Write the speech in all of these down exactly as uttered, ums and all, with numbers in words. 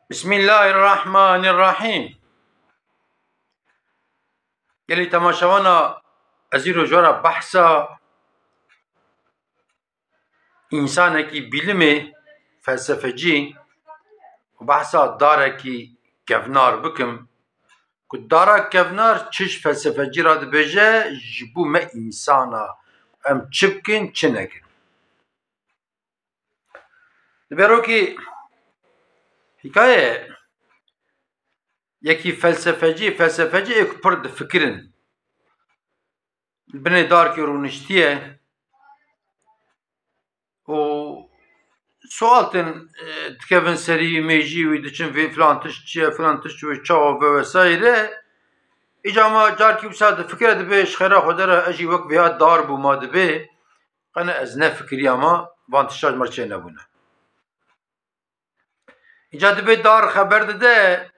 Bismillahirrahmanirrahîm. Gelî temaşevana, ez îro ji we re behsa însanekî bîlimê, felsefecî û behsa darekî kevnar bikim, ku dara kevnar çi ji felsefecî re dibêje, ji bo me însana, em çi bikin, çi nekin. Di berokî hikaye yekî felsefecî, felsefecî ê ku pir difikirin. Li binê darkê rûniştiye û sual tên, e, dikevin serî wî, mêjî wî, diçin vê filan tişt çi ye, filan tişt wê çawa ve vesaire. Îca ma carkî wisa difikire, dibê ji xêra Xwedê re ez jî wek vêya dar bûma, dibê qene ez nefikiriyama, van tişta ji me re çênebûne. Îca dibê dar xeber dide,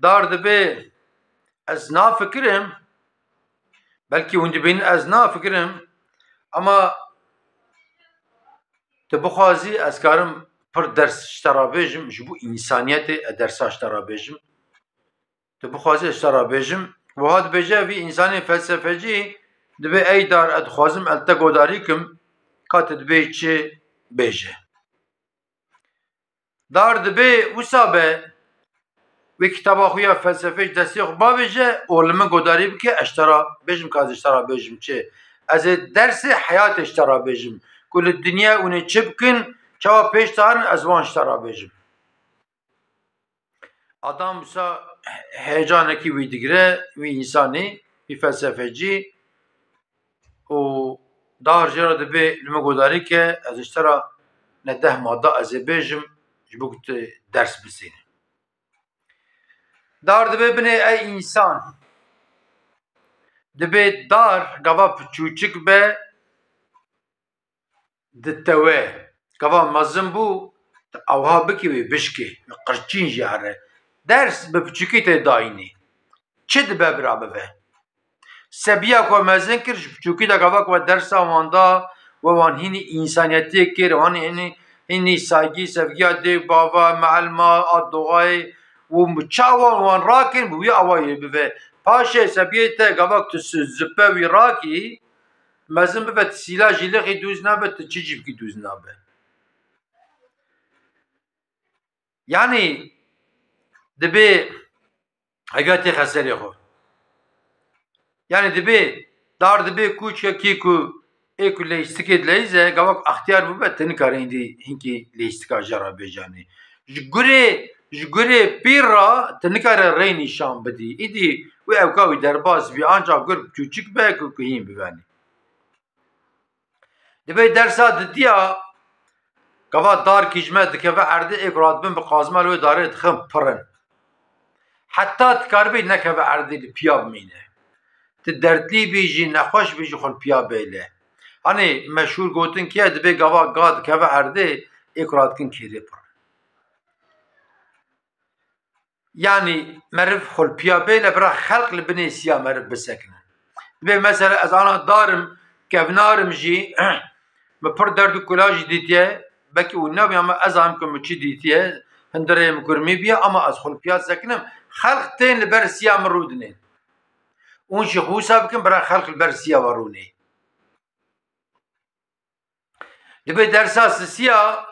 dar dibê ez nafikirim, belkî hûn dibînin ez nafikirim, ama tu bixwazî ez karim pir ders ji te re bêjim, ji bo însaniyetê ez dersa ji te re bêjim. Tu bixwazî ez ji te re bêjim. Wiha dibêje vî însanê felsefecî, dibê ey dar ez dixwazim ez li te godarî kim, ka tu dibê çi bêje. Dar dibê wisa be, wê kitaba xwe ya felsefê ji destê xwe bavêje û li min godarî bike, ez ji te re bêjim ka ez ê ji te re bêjim çi. Ez ê dersê heyatê ji te re bêjim. Ku li dinya hûn ê çi bikin, çawa pêş diherin, ez wan ji te re bêjim. Adam wisa heyecanekî wî digire, wî însanî, wî felsefecî û dar jê re dibê li min godarî ke ez ji te re ne deh madde ez ê bêjim, ji bo ku tu ders bisînî. Dar dibê binê ey însan. Dibê dar gava piçûçik be, ditewe. Gava mezin bû, tu ewha bikî wê bişkê, wê qirçîn jî here. Ders bi piçûkî tê dayînê. Çi dibe bira bibe? Sebiya ku we mezin kir, ji piçûkî de gava ku we dersa wan da, we wan hînî însaniyetiyê kir, wan hînî, hînî saygî, sevgiya dê, bava, meelma, a doğayê û çawa wan rakin, bi wî awayê bibe. Paşê sebiyê te gava ku tu si-, zipe wî rakî, mezin bibe, tu sîla jî lixî dûz nabe, tu çi jî bikî dûz nabe. Yanî dibê, heviya têxe serê xwe. Yanî dibê, dar dibê kûçekî ku ê ku leyîstikê dileyîze, gava ku extiyar bûbe, tu nikare hîndî hinkî leyîstika jê re bêjanî. Ji gurê, ji gurê pîr re tu nikare rê nîşan bidî. Îdî wê ewka wî derbas bî, ancax gur çûçik be ku, ku hîn bibenî. Dibê dersa didiya, gava darkî ji me dikeve erdê, ê ku radibin bi qazma li wê darê dixin pir in. Heta dikaribî nekeve erdê, li piya bimîne. Tu dertlî bî jî, nexweş bî jî, xwe li piya bêle. Hanê meşhûr gotin kiye, dibê gava ga dikeve erdê, ê ku radikin kêrê pir in. Yanî meriv xwe li piya bêle, bira xelq li binê siya meriv bisekine. Dibê mesela ez ana darim, kevnarim jî, min pir derd û kula jî dîtiye, belkî hûn nebî ama ez zanim ku min çi dîtiye, hundirê min kurmî biye ama ez xwe li piya sekinim, xelq tên li ber siya min rûdinên. Hûn jî xwe wisa bikin, bira xelq li ber siya we rûnê. Dibê dersa sisiya,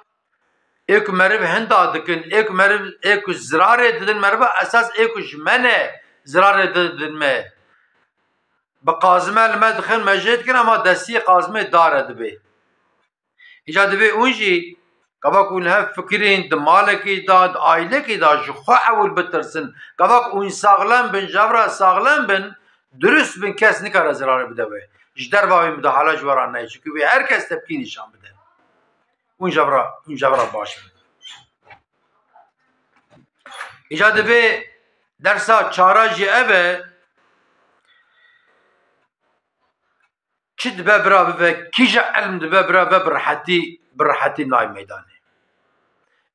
ê ku meriv hinda dikin, ê ku meriv, ê ku zirarê didin meriva, esas ê ku ji me ne zirarê didin me. Bi qazime li me dixin, me jê dikin, ama destiyê qazimê dare dibê. Îca dibê hûn jî, gava ku hûn li hev fikirîn, di malekî de, di aîlekî de ji xwe ewil bitirsin. Gava ku hûn saxlem bin, ji hev re saxlem bin, durust bin, kes nikare zirarê bide we. Ji derva wê mudahala ji we re neyê. Çimkî wê her kes tepkî nîşan bide. Hûn ji hev re, hûn ji hev re baş bin. Îca dibê dersa çara jî ev e. Çi dibe bira bibe, kîja ilm dibe bira ve bi rehetî, bi rehetî nayê meydanê.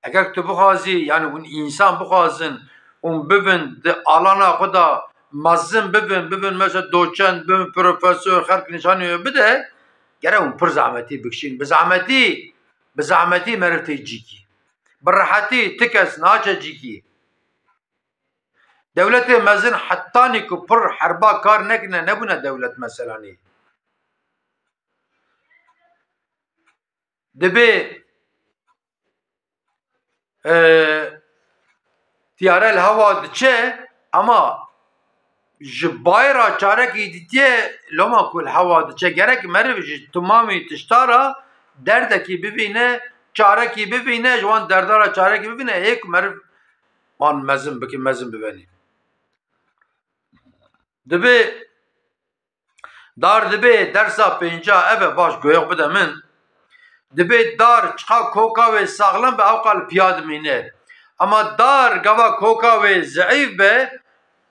Eger tu bixwazî, yanî hûn însan bixwazin, hûn bibin di alana xwe de mezin bibin, bibin mesela doçent, bibin profesor, xelk nîşanî wê bide, gere hûn pir zehmetî bikişîn. Bi zehmetî, bi zehmetî meriv tê cîkî. bi rehetî ti kes naçe cîkî. Dewletê mezin hetanî ku pir herba kar nekirine, nebûne dewlet meselanî. Dibê, e, tiyare li hewa diçe, ama ji bayê re çarekî dîtiye, loma ku li hewa diçe. Gerek meriv ji timamî tişta re derdekî bivîne, çarekî bivîne, ji wan derda re çarekî bivîne, hê ku meriv wan mezin bike, mezin bibenî. Dibê dar dibê dersa pênca ev e, baş guhê xwe bide min. Dibê dar çiqa koka wê saxlem be, ewqa li piya dimîne. Ama dar gava koka wê zeîf be,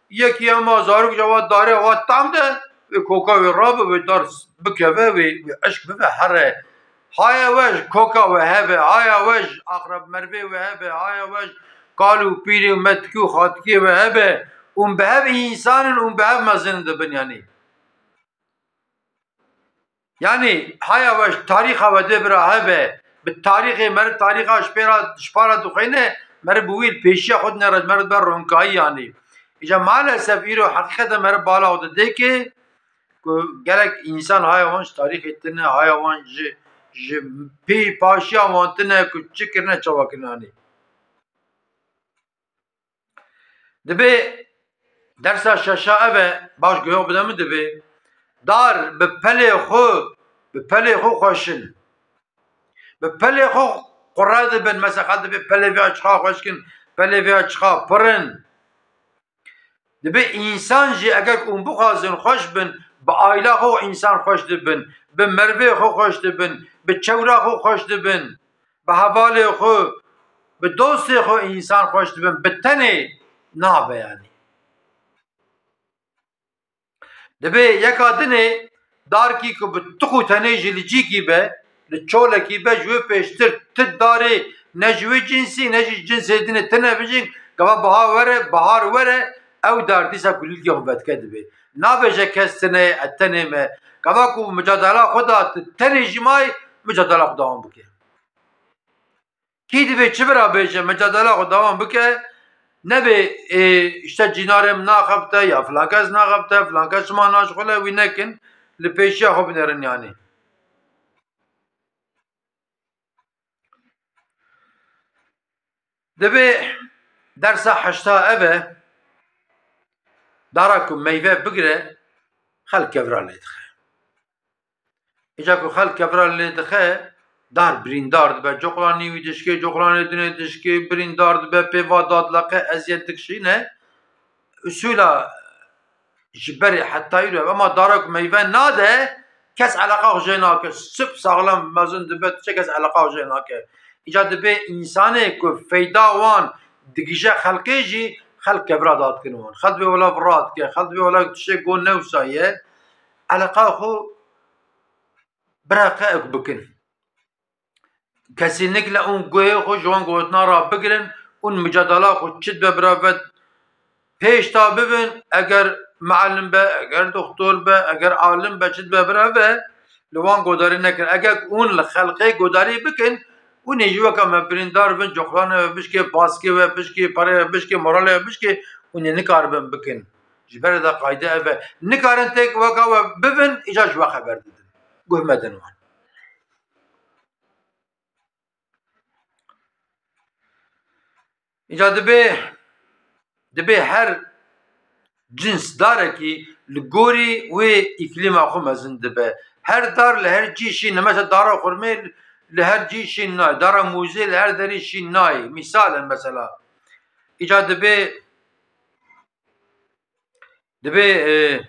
yekî ema zarok ji ava darê ava tam de, wê koka wê rabe, wê dar bikeve, wê, wê eşk bibe here. Haya we ji koka we hebe, haya we ji aqreb merivê we hebe, haya we ji kal û pîrê û metikî û xatikê we hebe, hûn bi hev însan in, hûn bi hev mezin dibin, yanî. Yanî, haya we ji tarîxa we dê bira hebe, bi tarîxê meriv tarîxa ji pê re, ji pa re dixwîne, meriv bi wî li pêşiya xwe dinere, meriv dibe ronkayî, yanî. Îca maalesef îro heqîqete meriv bala xwe didê ke ku gelek însan haya wan ji tarîxê tune, haya wan ji, ji pê paşiya wan tune ku çi kirine, çawa kirine, yanî. Dibê dersa şeşa ev e, baş guhê bide min, dibê dar bi pelê xwe, bi pelê xwe xweş in. Bi pelê xwe qure dibin. Mesela xelk dibê pelê vêya çiqa xweş kin, pelê vêya çiqa pir in. Dibê însan jî eger hûn bixwazin xweş bin, bi aîla xwe însan xweş dibin, bi merivê xwe xweş dibin, bi çewra xwe xweş dibin, bi hevalê xwe, bi dostê xwe însan xweş dibin, bi tenê nabe, yanî. Dibê yeka dinê darkî ku bi tix û tenê jî li cîkî be, li çolekî be, ji wê pêştir ti darê ne ji wê cinsî ne jî cinsê dinê tune bijîn, gava biha were, bihar were, ew dar dîsa kulîlkê xwe vedike dibê. Nabêje kes tune ye, ez tenê me. Gava ku micadala xwe da tu tenê jî mayî, micadala xwe dewam bike. Kî divê çi bira bêje, micadala xwe dewam bike, nebê, ê, işte cînarê min naxebite ya filan kes naxebite, filan kes çima naşixule, wî nekin, li pêşiya xwe binêrin yanî. Dibê dersa heşta ev e, dara ku meyve bigire, xelk kevra lê dixe. Îca ku xelk kevra lê dixe, dar birîndar dibe. Coxlanî wî dişkê, coxlanê dinê dişkê, birîndar dibe, pê va dadileqe, eziyet dikişîne. Usûla ji berê heta îro, ema dara ku meyve nade, kes eleqa xwe jê nake. Sip saxlem mezin dibe, diçe kes eleqa xwe jê nake. Îca dibê însanê ku feyda wan digije xelkê jî, xelk kevra dadikin wan. Xelk dibê wela vira dike, xelk dibê wela tiştê got ne wisa ye. Eleqa xwe bireqe ew bikin. Kesinlikle hûn guhê xwe ji wan gotina re bigirin, hûn micadala xwe çi dibe bira ve pêş de bibin, eger muallim be, eger doktor be, eger alim be, çi dibe bira ve, li wan godarî nekin. Eger hûn li xelkê godarî bikin, hûn ê jî weke me birîndar bin, coxlanê we bişkê, paskê we bişkê, perê we bişkê, moralê we bişkê, hûn ê nikaribin bikin. Ji ber de qayde ev e. Nikarin têk weka we bibin, îca ji we xeber didin. Guh medin wan. Îca dibê, dibê her cins darekî li gorî wê îklîma xwe mezin dibe. Her dar li her cî şîn, mesela dara xurmê li her cî şîn nayê, dara mûzê li her derî şîn nayê. Mîsal in mesela. Îca dibê, dibê, e,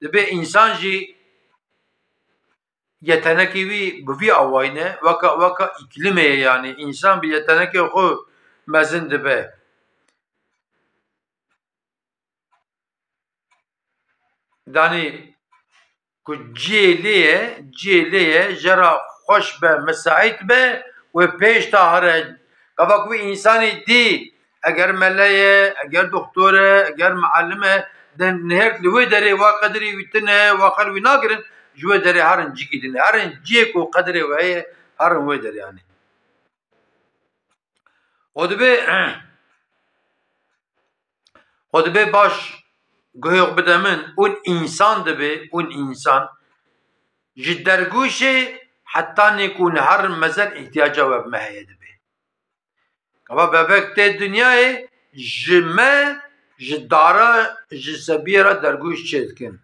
dibê însan jî yetenekê wî bi vî awayî ne, weka, weka îklîmê ye, yanî însan bi yetenekê xwe mezin dibe. Danî ku cihê lê ye, cihê lê ye, jê re xweş be, misaît be, wê pêş de here. Gava ku wî însanî dî, eger mele ye, eger doktor e, eger muallim e, de nihêrt li wê derê wa qedirî wî tune, wa xel wî nagirin, ji wê derê herin cîkî din. Herin cihê ku qedirê we heye, herin wê derê yanî. Xwe dibê, xwe dibê baş guhê xwe bide min, hûn însan dibê, hûn însan ji dergûşê heta nêk hûn herin mezin îhtiyaca we bi me heye dibê. Kava bebek tê dinyayê ji me, ji dara, ji sebiyê re dergûş çêdikin.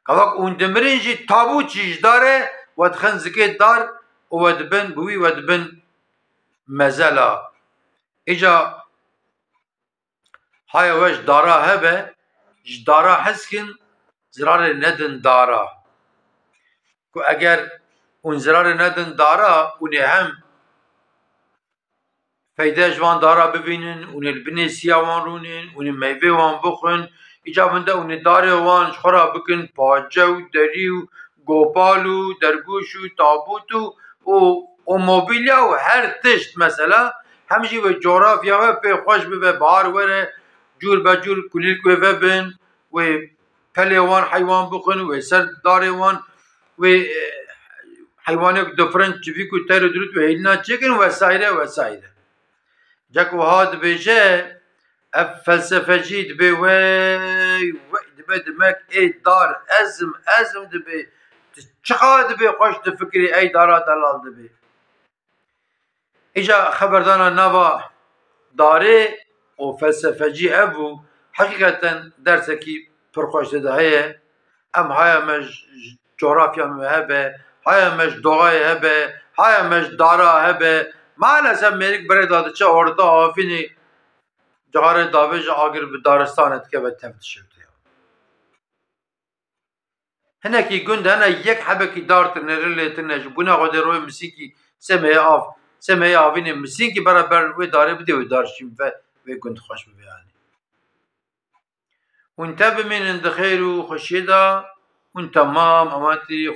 Kava hûn dimirin jî tabût jî ji dar e, we dixin zikê dar û we dibin, bi wî we dibin mezela. Îca haya we ji dara hebe, ji dara heskin, zirarê nedin dara. Ku eger hûn zirarê nedin dara, hûn ê hem feyde ji van dara bibînin, hûn ê li binê siya wan rûnin, hûn ê meyvê wan bixwin, îca bin de hûn ê darê wan ji xwe re bikin pace û derî û gopal û dergûş û tabût û, û, û mobilya û her tişt mesela, hem jî wê coğrafya we pê xweş bibe, bahar were, cûr be cûr kulîlk wê vebin, wê pelê wan heywan bixwin, wê ser darê wan, wê, e, heywanê ku difrin çivîk û ter û dirût wê hêlîna çêkin, wesaire wesaire. Cek wiha dibêje, ev felsefecî dibê wey, wey, dibê dimek ê dar, ezim, ezim dibê. Tu çiqa dibê xweş difikirî ey dara delal dibê. Îca xeberdana nava darê û felsefecî ev bû. Heqîqeten dersekî pir xweş tê de heye. Em haya me ji, ji coğrafya me hebe, haya me ji doğayê hebe, haya me ji dara hebe. Maalesef mêrik berê de diçe orda avînê, cixarê davêje agir bi daristanê dikeve tev dişewite. Hinekî gund hene yek hebekî dar tine, rilê tine, ji bûna xwe dê royê misînkî semeyê av, semeyê avînê misînkî beraber wê darê bidê wê dar şîn ve wê gund xweş bibe yanî. Hûn tev bimînin di xêr û xweşiyê de, hûn temam ematî